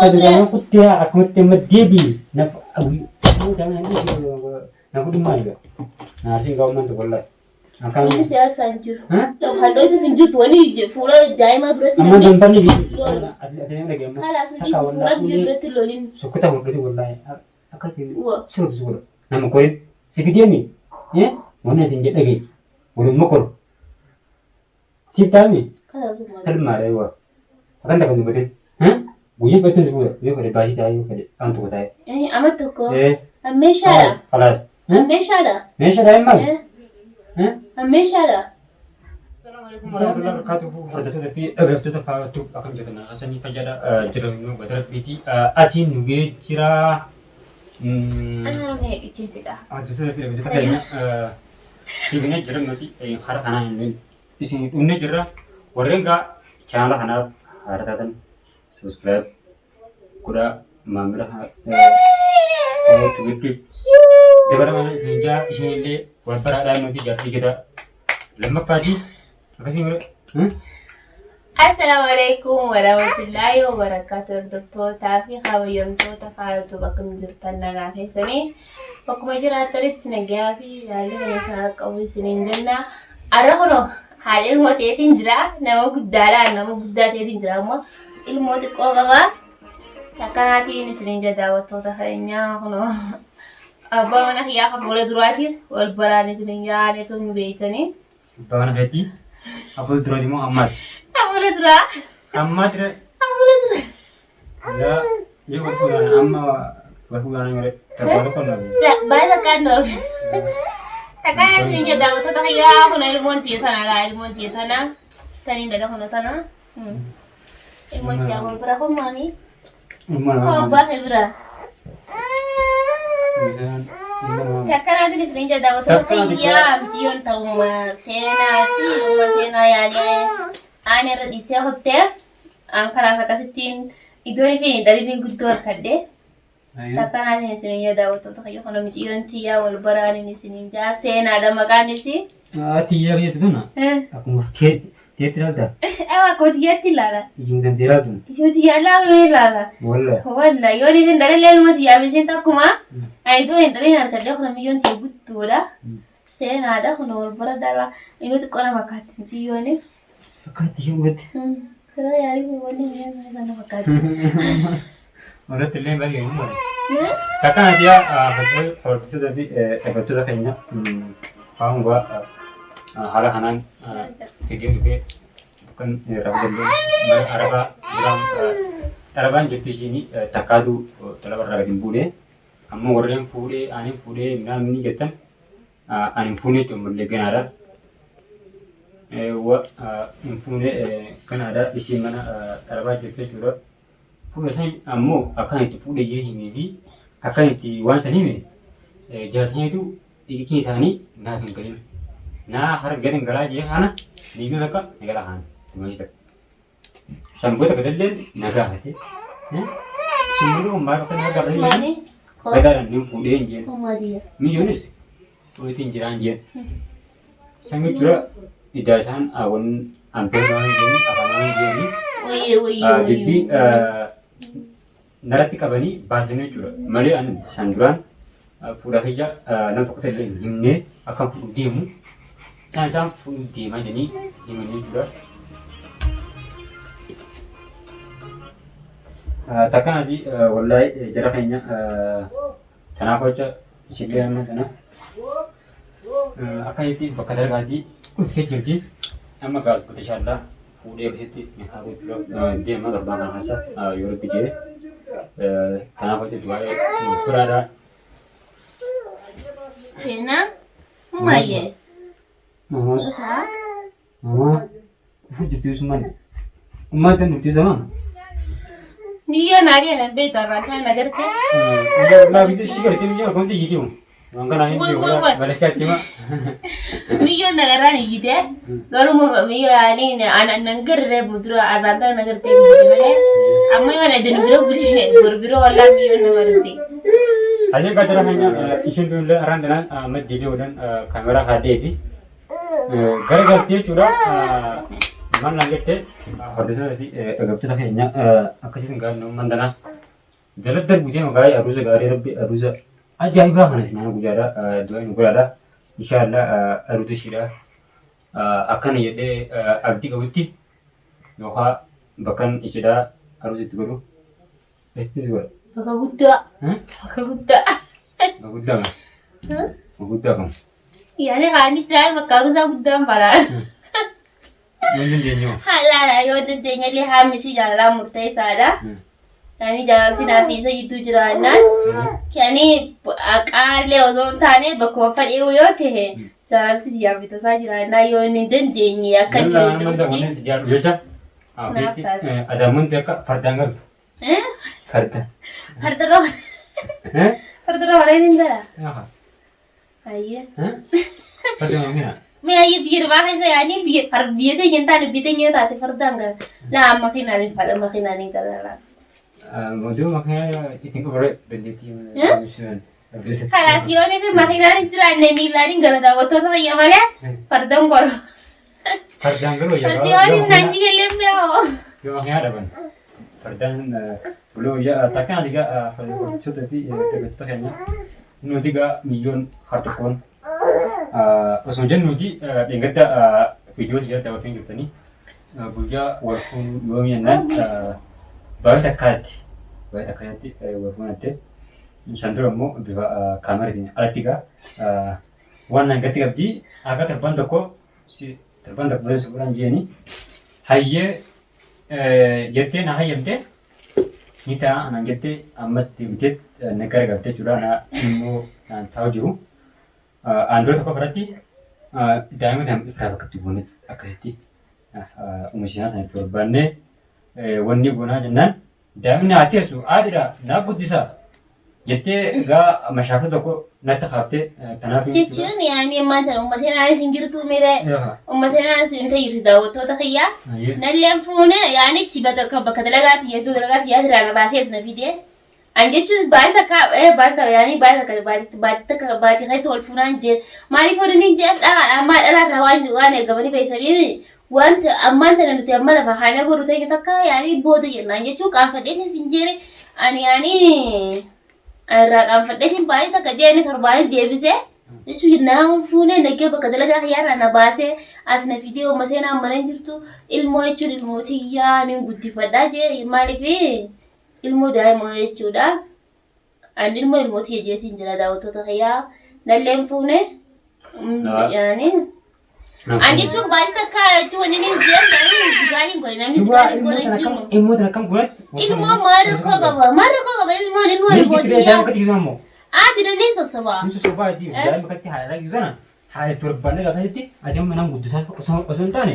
Kaduraan kuttee akkumatti amma deebii naf na fudhu maali gaa? Naarsiin gaa ummantu wallahi. Akkaan Inni si aarsaa hin jiru. Kan dhoytu hin jirtu wani fuula daa'imaa duratti amma namni dambanni lolu. ati ati dhagee amma Kalaas nu akka dhiisi fuula wallahi biyya duratti lolin. sukkuta fudhatu wallahi akka Wa. sirriitti si godha. Nama korin si fideemi wanni isin jedhe dhagee waliin mokoru siif taa'ami. Kalaas maal. Kalmaadha yoo akkan takka dubbatin guyyaa fudhachuun si fuudha yoo fedhe baasii taa'ee yoo fedhe aan tokko taa'ee. Ama tokko. Ammeeshaadha. Khalaas. Ammeeshaadha. Meeshaa daa'im maali? Ammeeshaadha. Warahmatullahi wabarakatuhu hordoftoota fi dhaggeeffattoota faayottuu akkam jirtan asanii fayyaadha jiran gadarabbiiti asiin nu ga'ee jira. Ana mee dhicheessidha. Hordoftoota fi dhaggeeffattoota keenya deebinee jira nuti karaa kanaan hin isin dhumne jirra. Warreen gaa chaanala kanaaf haara taatan subscribe godhaa maamila tubitti dabalamaan isin jaa isin illee wal baraadhaan nuti jaartii jedha. Lammaffaati akkasii mire. Assalaamu alaikum warahmatullahi wabarakatuh hordoftootaa fi kabajamtoota faayatu bakka jirtan nagaa keessanii bakkuma jiraatanitti nagaa fi jaalala keessan qabu isiniin jenna. Arra kunoo haadha ilmoo ta'eetiin jira nama guddaadha nama guddaa ta'eetiin jira ammoo ilmoo xiqqoo qaba. Akkanaatiin isiniin jedha daawwattoota keenyaa kunoo abbaa mana kiyyaa kan fuula duraati wal baraan isiniin jaanetu hin beektanii. Abbaa mana keetii abbaa duraati moo ammaati? Fuula duraa. Ammaati re. Fuula duraa. Yaa yoo wal fuudhaan amma wal fuudhaan mire torbaan tokko hin Baay'ee takkaan dhoof. Takkaan isin jedha daawwattoota kiyyaa kun ilmoon tiyya tana laa ilmoon tiyya tana. Taniin dhala kun tana. Ilmoon tiyya wal bira kun maami? Ilmoo Abbaa kee bira. Takkanaatiin isin jedha daawwattoota kiyyaa mucayyoon ta'uma seenaa fi uuma seenaa yaalee aan irra dhiistee kuttee aan kanaaf akkasittiin iddoo fi dhalli guddoo harkadhee. Takkanaatiin isin jedha daawwattoota kiyya kun mucayyoon tiyyaa wal baraaniin isin jedha seenaadha maqaan isii. Tiyyaa kiyyatti tuna akkuma teetti ilaalta Ewa akkuma tiyyaatti ilaala. ijuma tantee ilaaltu Ishoo tiyyaa ilaaluu ilaala. walla Walla yoo ni hin dhalillee ilma tiyyaa isheen takkuma. Ani iddoo hin dhalin harkadhee kun miyyoon tiyya guddoodha. Seenaadha kun wal bira dhala. Inni xiqqoo nama fakkaatti mucayyoon. Fakkaatti ishee dhugatti. Karaa yaalii kun wanni miyaa kana fakkaatti. Walitti illee baay'ee hin malu. Takka ati hordoftoota fi dhaggeeffattoota keenya faangaa haala kanaan fidee dhufee bakka irraa danda'u mana arabaa duraan xarabaan jirti ishiin takkaatu xalaba irraa gadi hin buune ammoo warreen fuudhee aanin fuudhee midhaan ni jettan ani hin fuune jechuun ammallee ganaadha. Hin fuune ganaadha ishiin mana xarabaa jirti jechuudha. Fuudha san ammoo akkan itti fuudhe jee himee fi akkan itti waan san hime jaarsaniitu dhiigichi isaanii naaf hin galin. Naa har gadi hin galaa jee kana miigyoo takka na jala kaan dumashi takka. Sangoota gadalleen na gaafate. Simbirroo maal akka na gaafate gadaadhaan nin fuudhee hin jeen. Miiyyoonis walitti jiraan jeen. San jechuudha iddaa isaan wan antoota waan jeeni afaan waan jeeni dubbii naratti qabanii baasanii jechuudha. Malee ani san duraan fuudha kiyya nama tokko illee hin himnee akka fuudhu deemu isaan isaan fuudhu deemaa jedhanii himanii jechuudha. Takkanati wallaahi jara keenya Kanaaf jecha isillee amma kana akkasitti bakka dalagaatii dhuftee jirti. Amma gaas gote inshallah fuudhee akkasitti nikaa gochuudhaaf deema torbaan kana keessa yoo rabbi jedhe. Kanaaf jecha du'aa'ee biraadha. Seenaa Maayee. Mama. Susaa. Mama. Dhufu jirti Usman. Ummaa kan dhufti sama. Miyyoo naa deeman beektu irraa kan agarte. Laa bitu si gartee miyyoo kun tiyyi jiru. Waan kana hin Wai, jiru. wai, wai. Malaka tima. Miyyoo nagarraan iyyite garuu miyyoo yaaniin ana nan garree dura arraan tana nagartee iyyite malee amma yoo na jedhu bira bulee bor bira wallaa miyyoo na marti. Aje katara hanya isheen tun araan tanaan maddi fi odhan kaameraa haadhee fi gara galtee jechuudha. Maal naan jette hordoftoota fi dhaggeeffattoota keenya akkasitti gaariin uumman tanaa jala darbu deema gaarii aruuza gaarii rabbi aruuza ajaa'ibaa kana sinaan guyyaadha du'aa nu godhaadha. Inshaallah aruuza ishiidha akkana jedhee abdii qabutti yookaan bakkan ishiidha aruuza itti godhu itti godha. Bakka guddaa. Bakka guddaa. Bakka guddaa kam? Bakka guddaa kam? Yaani haani isaa bakka aruusaa guddaan baraa. Yoo hin dandeenye hoo? Haala yoo dandeenya illee haamni ishii jaalalaa murteessaadha. Yaani jaalalti naa fi isa jidduu jiraannaan yaani qaallee osoo hin taane bakkuma fedhee yoo ta'e jaalalti biyyaa bitasaa jiraannaan yoo inni hin dandeenye akka inni Lallaa nama danda'utti. kunneen si jaallu jecha. Naaf taate. Adaamanti akka fardaan galtu. Farda. Fardarra fardarra warreen hin gara. Hayyee. Farda maamina. Mee hayyee biyya namaa keessa yaa'anii biyya far biyya teenya hin taane biyya teenya yoo taate fardaan gara. Laa makiinaan hin fadha makiinaan hin gara laa. Oduu makiinaa ittiin qabu dandeettii. Kalaas yoo fi makiinaan hin jiraanne miillaan hin gara daawwattoota fayyaa malee fardan godhu. Fardaan galuu Fardi waan hin naan jigellee mi'aawo. Yoo makiinaa dhaban fardaan buloo yaa takkaan diga hordoftoota fi dhaggeeffattoota keenya nuti gaa miiliyoon har tokkoon osoo jennuuti dheengadda viidiyoo jala daawwattanii jirtanii guyyaa wal fuunuu yoomii jennaan baay'ee takkaatti baay'ee takkaatti wal fuunatte san dura immoo bifa kaameraatiin alatti gaa waan naan gatti qabdi akka torban tokko si torban tokko booda si fuudhan jeeni hayyee jettee na hayyamte ni ta'a anaan jettee ammas deebitee na garagalte jechuudha na immoo naan taa'u jiru. Aan dura tokko biratti daa'ima kana irraa bakka itti goone akkasitti uumishina sana itti barbaannee wanni goonaa jennaan daa'imni haa teessu haadha naa guddisaa jettee egaa mashaakila tokko natti kaaftee kanaaf Jechuun yaani ammaan tana umma seenaanis hin jirtu mire umma seenaanis hin tayyirti daawwattoota kiyyaa. Nalleen fuune yaanichi bakka bakka dalagaati jechuun dalagaati yaa jiraarra baasee as na fide. An jechuun baay'ee takka baay'ee takka yaani baay'ee takka baay'ee baay'ee takka baay'ee keessa wal fuunaan jee maaliif waliin hin jeef dhala ammaa dhala irraa waan waan eegamanii beeksanii wanta ammaan tana nuti amma lafa haala godhu ta'e takka yaani booda jennaan jechuun qaanfadheetiin sin jeere ani yaani irraa qaanfadheetiin baay'ee takka jeeni torbaanii deebisee jechuun naan fuunee nagee bakka dalagaa kiyyaarraa na baasee as na fidee oma seenaa mana hin jirtu ilmoo jechuun ilmoo tiyyaa ni guddifadhaa jee maaliif ilmoo daa'ima jechuudha. Ani ilmoo ilmoo tiyya jeetiin jira daawwattoota kiyyaa nalleen fuune yaani ani jechuun baay'ee takka jechuun wanni inni jeen gaariin godhe namni gaariin godhe hin jiru. Ilmoo tana akkam godhatti? Ilmoo maal rakkoo qaba maal rakkoo qaba ilmoon ilmoo ilmoo tiyyaa. Bakka dhiisu ammoo. Ati namni sossoba. Nuti sobaa itti daa'ima bakkatti haadha dhiisu sana haadha itti barbaannee gaafa jetti ati amma nan guddisaa osoo hin taane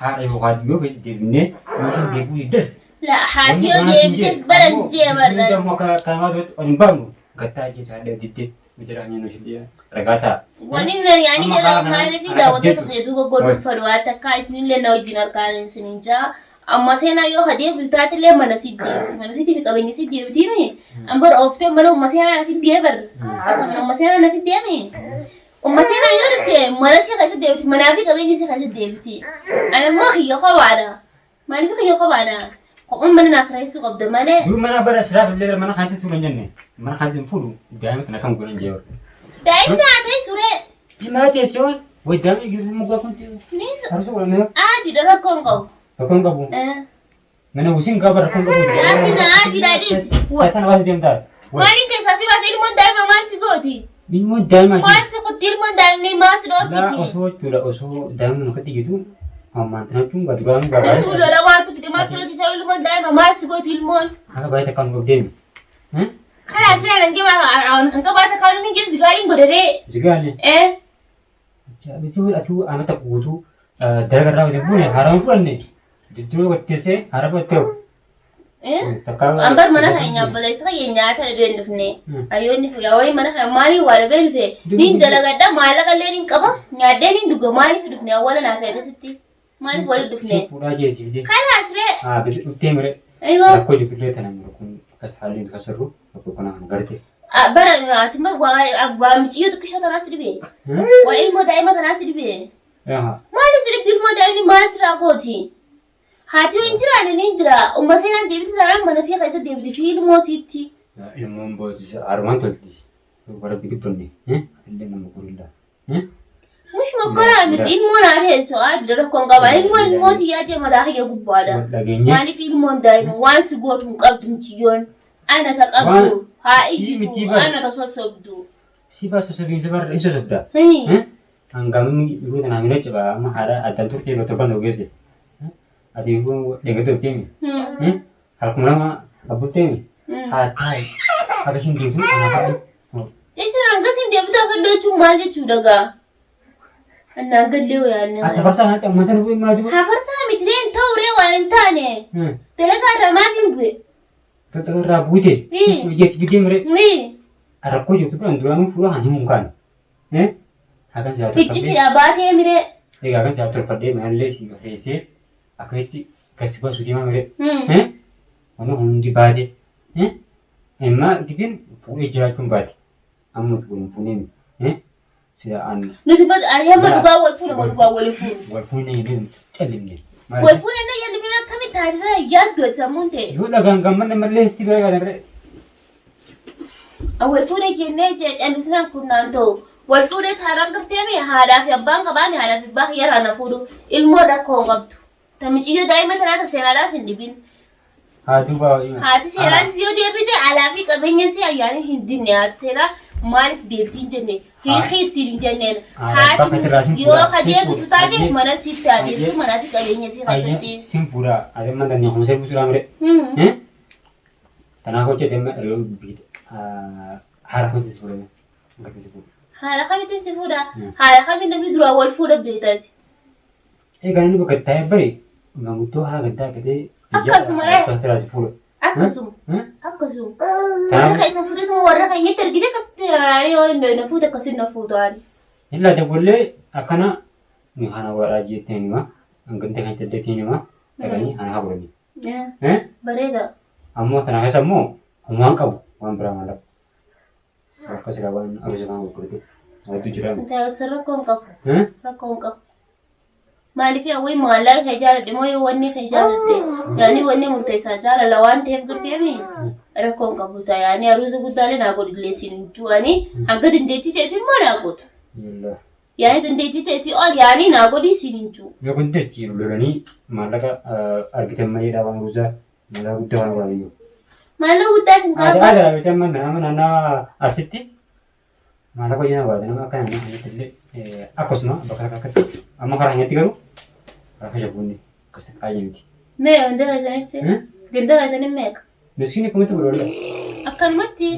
haadha yookaan yoo fedhe deebinee yoo isheen deebi'uu diddes. La haati yoo deebites baran jee barran. Ammoo akka kanamaa duratti ol hin baafnu gattaa jecha haadha diddee mijira hanyaan ishee ragaa ta'a. Wani yaani jara maaliif daawwattoota kiyya duuba godhuun fedhu waan takka isinillee na wajjin harkaan isinin jaa. Amma seenaa yoo hadee bultaatillee mana si deebiti. Mana sitti fi qabeenya si deebitiimi. An bara ooftee mana umma seenaa na fiddee bar. Mana umma seenaa na fiddeemi. Umma seenaa yoo dhufte mana si keessa deebiti. Manaa fi qabeenya si keessa deebiti. Ani immoo kiyya kophaadha. Maaliif kiyya kophaadha? Kophaan mana naaf reessuu qabda malee. Dur mana bara siraaf illee mana kanatti suura hin jenne mana kanatti hin fuudhu daa'ima kana kan godhan jee. Daa'imni haa ta'e suree. Jimaa teessoo way daa'imni ijoollee mugaa kun Ni harusuu godhamee Aadiidha rakkoo hin qabu. rakkoon qabu. Eh. Mana usin qaba rakkoon qabu. Ati na aadiidha dhiisi. Keessan waan deemtaa. Maaliin keessaa si baase ilmoon daa'ima maal si gooti? Ilmoon daa'ima Maal si kutti ilmoon daa'imni maal si laa dhoofiti? osoo jechuudha osoo daa'imni nukatti jitu ammaan tanachuun gad duraan gabaa. Jechuun lola waantu fide maal si dhoofti ilmoon daa'ima maal si gooti ilmoon? Akka baay'ee takkaan nuuf deemi. Karaa siree nan gaba hanga baata kaanu ni jiru zigaariin godharee. Zigaalee. Eh. Bisi ati amata guutuu dalaga irraa hojii fuune haaraan fudhanne didduu gatteessee haara fudhattee Ambar mana kan obboleessa kiyya nyaata dhabee hin dhufne. Ayyoonni yaa wayii mana kan maaliif waa dhabee dhufe? Niin dalagadha maallaqa illee niin qaba nyaadhee niin dhuga maaliif dhufne awwala naa ta'e asitti maaliif walitti dhufne? Fuudhaa jeesifte. Kanaas ree. Haa gadi dhuftee mire. Ayyoo. Rakkoo jirtullee tana mire kun haalli nuti kasarru rakkoo kana kan garte. Bara ati ma waa waa mucayyoo xiqqishoo tanaas dhibee. Waa ilmoo daa'ima tanaas dhibee. Maali sirriitti ilmoo daa'imni maal siraa gooti? Haati yoo hin jiraanne ni jira. Umma seenaan deebite taanaan mana sii keessa deebiti fi ilmoo siitti. Ilmoon bootisa armaan tolti. Rabbi dubbanne. Atillee nama gorillaa. Mush mokkoraa miti ilmoo naa teessu adda rakkoon qaba. Ilmoo ilmoo tiyyaa jee mataa kiyya gubbaadha. Dhageenye. Maaliif ilmoon daa'ima waan si gootu hin qabdu mucayyoon. Ana ta qabdu haa Miti iyyitu bara. ana ta sossobdu. Si baasa sobiinsa barra hin sosobda. Hii. Hangamni yeroo tanaa mina cibaa amma haadha addaan turte yeroo torban tokko geesse. Ati dhegate turteemi. Harkuma nama abbutteemi. Haa taa'i. Akka ishiin deebitu ana fadhu. Jechuun hangas hin deebitu afadhu jechuun maal jechuudha gaa? Annaan gallee yaadne. Ati farsaa kanatti uummata nuuf himaa jiru. Hafarsaa miti reen ta'u ree waan hin taane. Dalagaa irraa maaf hin bu'e? Dalagaa irraa buute. Ijjeessi fidee miree. Ni. Rakkoo jirtu biraan duraanuu fuula kan himuun kaane. Hakan silaa tolfadhee. Iccitiidha baatee miree. Egaa kan silaa tolfadhee manallee si feesee akkasitti gasi baasuu deemaa miree. Wanni hundi baate. Immaa gidin fuudhee jiraachuun baate. Amma nuti waliin fuunee miti. Sila an Nuti bad ayyama dhugaa wal fuune wal dhugaa wal fuune. wal fuunee hin deemtu callimne. Wal fuune na yaaddu akkamitti taatisa yaaddu sammuun ta'e. Yoo dhagaan gammanne mallee sitti bira galan ree. Wal fuune jennee callisnaan kun naan ta'u. Wal fuune taanaan gartee haadhaa fi abbaan qabaame haadhaa fi abbaa kiyya na fuudhu ilmoo rakkoo hin qabdu. Ta miciyyoo daa'ima sanaa ta seenaadhaas hin dhibin. Haa duuba. Haati seeraas yoo deebite alaa fi qabeenya si ayyaana hin dinne haati seeraa maaliif deebiti hin jenne hiikii siin hin jenneen haati yoo ka deebitu taate mana sitti haa deebitu manaa fi qabeenya si keessatti. Sin fuudha. Ati amma dandeenya kumsee buusuudhaan mire. Kanaaf hojjete amma yeroo biita haala kamitti si fuudhame? Akkamitti si fuudha? Haala kamitti si fuudha? Haala kamitti namni duraan wal fuudha beektaati? Egaa inni bakka taa'ee bari manguddoo haala gaddaa gatee Akkasuma, eh. Akkasuma si fuudha. Akkasuma. Akkasuma. Warra keessa fuudhetuma warra keenyatti argite akkasitti yoo na fuute akkasitti na fuutu ani. Illa dabollee akkana nu hana waraa jetteen hima. Hangante kan taddeetiin hima. Dhaqanii hana haa godhanii. Bareeda. Ammoo tana keessa immoo homaan qabu waan biraa maallaqa. Akka silaa waan aruusa kan gurgurte hedduu jira. Sun rakkoo hin qabu. Rakkoo hin qabu. Maaliif hawwii maallaqa kee jaaladhe moo yoo wanni kee jaaladhe yaani wanni murteessaa jaalala waan ta'eef garteemi rakkoo hin qabu ta'a yaani aruusa guddaalee naa godhillee siin du'anii hanga dandeettii ta'eef immoo naa godhu. Yaani dandeettii ta'eetii ol yaani naa godhii siin hin jiru. Yoo guddachi lolanii maallaqa argitan maleedha waan aruusaa maallaqa guddaa waan godhaniyyuu. Maallaqa guddaa sin Aadaa qaba. aadaa beektan mana nama naannaa asitti maallaqa hojii nama baate nama akka naannoo kanatti illee akkasuma bakka takka akkatti amma karaa keenyatti garuu karaa kashabuunni akkasitti qaayya miti. Mee ganda keessanitti ganda keessanii meeqa? Miskiin akkamitti godhu wallah. Akkanumatti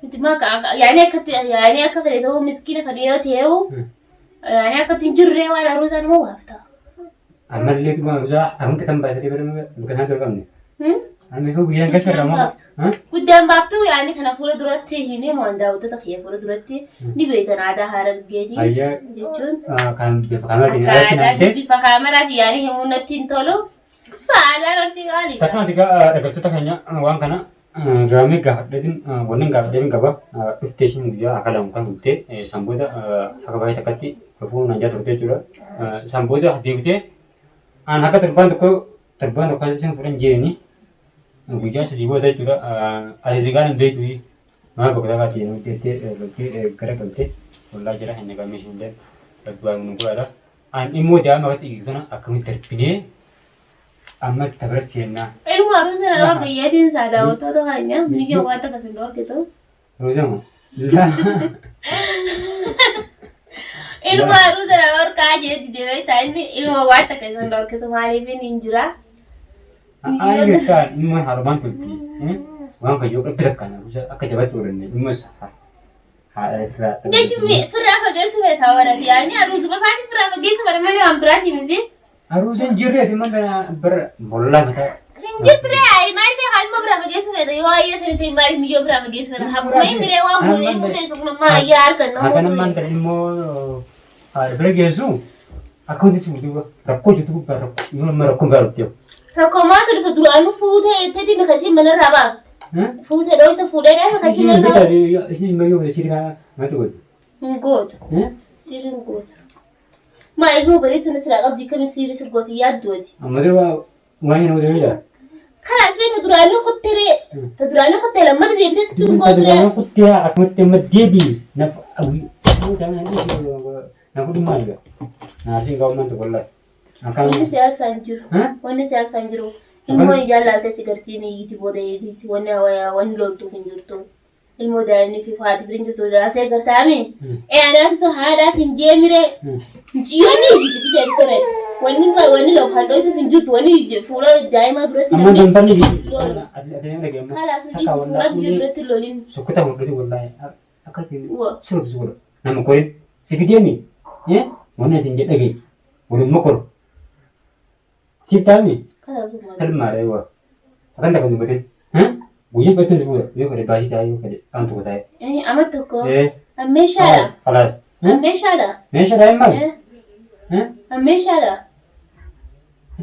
miti maa yaani akkatti yaani akka fedhe ta'uu miskiina fedhe yoo ta'u yaani akkatti hin jirree waan aruusaa nama waafta. Ammallee dhuguma aruusaa akkamitti kan baay'atee godhamu bakka isaatti ol qabne. Amma ifuu guyyaan keessa irraa moo? Guddaan baaftuu yaani kana fuula duratti hin himu an daawwattoota kiyya fuula duratti ni beektan aadaa harargeeti jechuun. Kan bifa kaameraatiin Akka alatti aadaa namtee. bifa kaameraatiin yaani himuun natti hin tolu. Aadaan arsii qaaliidha. Takka ati dhaggeeffattoota keenya waan kana gaamee gaafadheetiin wannan gaafadheetiin qaba dhuftee ishiin guyyaa akka lama kan bultee san booda akka baay'ee takkatti dhufuu nan jaa turte jechuudha. San booda deebitee aan akka torbaan tokko torbaan tokko isin fudhan jeeni guyyaa sadii booda jechuudha. Ati zigaan hin beektu maal bakka takkaatti jedhamee jettee loltee gara galtee ollaa jira hin nagaamee isheen illee rabbi nu godhaadha. An immoo daa'ima akkatti iyyu kana akkamitti darbinee amma tabira seennaa. Ilmu aruusa na dhorka yeetiin isaa daawwattoota keenya miyyoo waan takka sin dhorkitu. Aruusa moo? Ilmu aruusa na dhorkaa jeetti deebitaa inni ilma waan takka sin dhorkitu maaliif inni hin jira. Ani beekaa ilmoon harumaan tolti. Waan kayyoo qabdi rakkaan aruusa akka jabaatti godhanne ilmoo isaa haadha irraa. Jechuun firraa fageessu beekaa warra yaani aruusuma isaanii firraa fageessu bara malee waan biraatii miti. Aruusa hin jirreeti mana bara bollaa mataa. Hin jirre ayi maal beekaa ilma biraa fageessu beeka yoo ayyee sani ta'e maaliif miyyoo biraa fageessu beeka hakkuma hin miree waan bu'ee murteessu kun amma ayyaa harkan nama Hakan ammaan tana immoo haadha bira geessu akka wanti si duuba rakkoo jirtu gubbaa rakkoo yoo amma rakkoon biraa dhufte. Rakkoo maatu dhufe duraanuu fuutee itti makasii manarraa baafte. Fuutee dhoysa fuudhee dha makasii manarraa Isin immoo yoo ishii kana mati godhu. Hin gootu. Sirri hin gootu. Maa ilmoo bareedu na silaa qabdi akkamitti siirri si gooti yaaddu ati. Amma dura waan hin hojjetu. Kalaas mee ta duraanii kutteree ta duraanii kuttee lammata deebitee sitti hin gooturee. Duraanii kuttee akkumatti amma deebii naf na fudhu maali gaa? Naarsiin gaa ummaan tokko laa. Wanni si aarsaa hin jiru. Wanni si aarsaa hin jiru. Ilmoo ijaan laaltee si gartiin iyyiti booda eegisi wanni wanni loltuuf hin jirtu. Ilmoo daa'imni fi haati bira hin jirtu laaltee gartaami. Ee anaatu haadhaas hin jeemiree. Jiyoonni iyyiti bitee ture. Wanni wanni lafaan dhoytuuf hin jirtu wanni fuula daa'imaa duratti Amma namni damballi lolu. ati ati nama dhagee amma. Kalaas nu dhiisi fuula biyya duratti lolin. Sukkuta fudhati wallaahi akka Wa. sirriitti si godha. Nama korin si fideemi wanni isin jedhe dhagee waliin mokoru. Siif taa'ami Kalaas uma. kalmaadha yoo akkan takka dubbatin. Guyyaa fudhachuun si fuudha yoo fedhe baasii taa'ee yoo fedhe waan tokko taa'ee. Amma tokko. Ammeeshaadha. Kalaas. Ammeeshaadha. Meeshaa daa'immaa? Ammeeshaadha.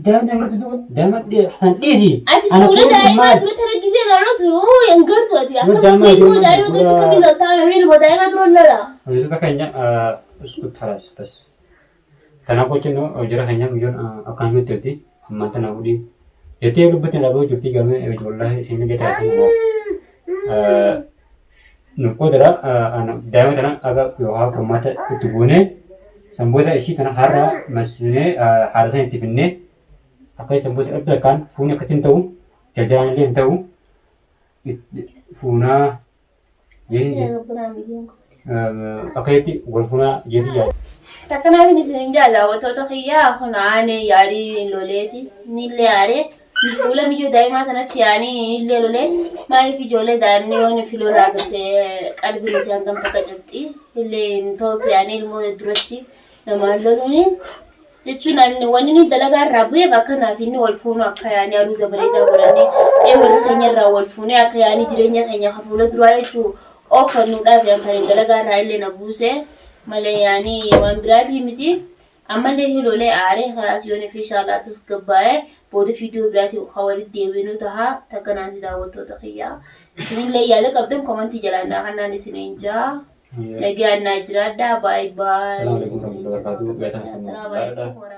Daa'ima daa'ima duuba daa'ima kan dhiisi. Ati fuula daa'imaa dura tana gisee lolatu hin gartu ati akkamitti ilmoo daa'ima duratti kamiin loltaa namni ilmoo daa'ima dura lola. Hojjettoota keenya uskut kalaas bas. Kanaaf hojjennu jara keenya biyyoon akkaan jirti ammaan tana fudhii. Jettee lubbutti dhabuu jirti gamee wallaahi isin ni gataa nuuf qoodara daa'ima tana aga yookaan furmaata itti goonee sanboota ishii tana har'a massinee haadha sana itti finnee akka sanboota dhabdu akkaan fuuni akkatti hin ta'u jarjaraan illee hin ta'u fuunaa akkasitti wal fuunaa jeetii yaadu. Takkanaafin isin hin jaalla hawwattoota kiyyaa kun aanee yaalii loleeti nillee aaree fuula miyyoo daa'imaa sanatti yaanii illee lolee maaliif ijoollee daa'imni yoon fi lolaa gartee qalbiin isii hangam takka cabxi illee hin toltu yaanii ilmoo duratti namaan loluuni jechuun ani wanni inni dalagaa irraa bu'eef akka naaf inni wal fuunu akka yaanii aruuza bareedaa godhannee ee warra keenya irraa wal fuunee akka yaanii jireenya keenya ka fuula duraa jechuu ooffannuudhaaf yaan kan dalagaa irraa illee na buuse malee yaanii waan biraatii miti. Ammallee hilolee aaree kalaas yoon fi inshaallah tasgabbaa'ee booda viidiyoo biraatiin kan walitti deebinu taha takka naaf daawwattoota kiyyaa. Isinillee yaada qabdan komantii jalaan naa kannaan isiniin jaa. Nagaan naa jiraadhaa. Baay baay. Assalamu alaikum warahmatullahi wabarakatuh. Assalamu alaikum.